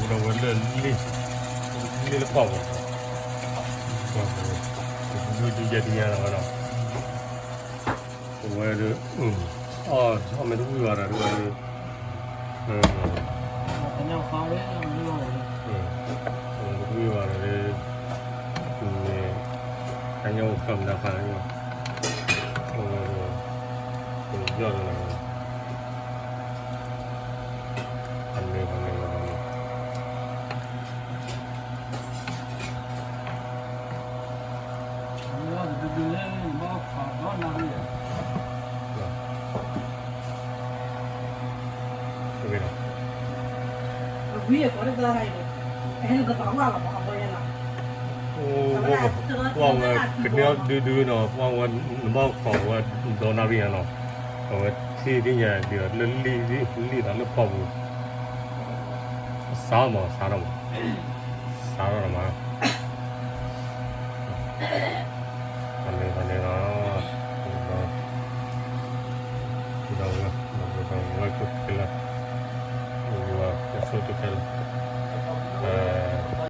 ဒီးဝဲလၢလံာ်, လံာ်လၢဖီၣ်ပူၤ, ဒုဒုယဲၢ်တညါလီၤဝဲဒီး, အဝဲဒၣ်, အီၣ်မ့ၢ်တဝံၣ်ဘၣ်ဒီးဒၣ်ဝဲဒၣ်, တဝံၣ်ဘၣ်ဒီးဒၣ်, အညၣ်အိၣ်ဖျါမတၤဖးန့ၣ်, အဝဲဒၣ်, ယီၢ်ဒီးလီၤ, အန့ၣ်, ပှၤဝဲကန့ၢ်အီၣ်ဒုဒုနီၤ, ပှၤဝဲနဘၣ်ခိးဝဲဒီနၣ်ရံၣ်ဧါနီၤ, အဝဲထံၣ်သ့ၣ်ညါဒ်လၢလံာ်, လံာ်ဒီးလၢဖီၣ်ပူၤ, စးမး စးထီၣ်မး, စးထီၣ်မး, အန့ၣ်န့ၣ်လီၤ, ဒီးဝဲ, ဒီးဝဲကလၢ, ဝဲကဆိတကဲလၢ,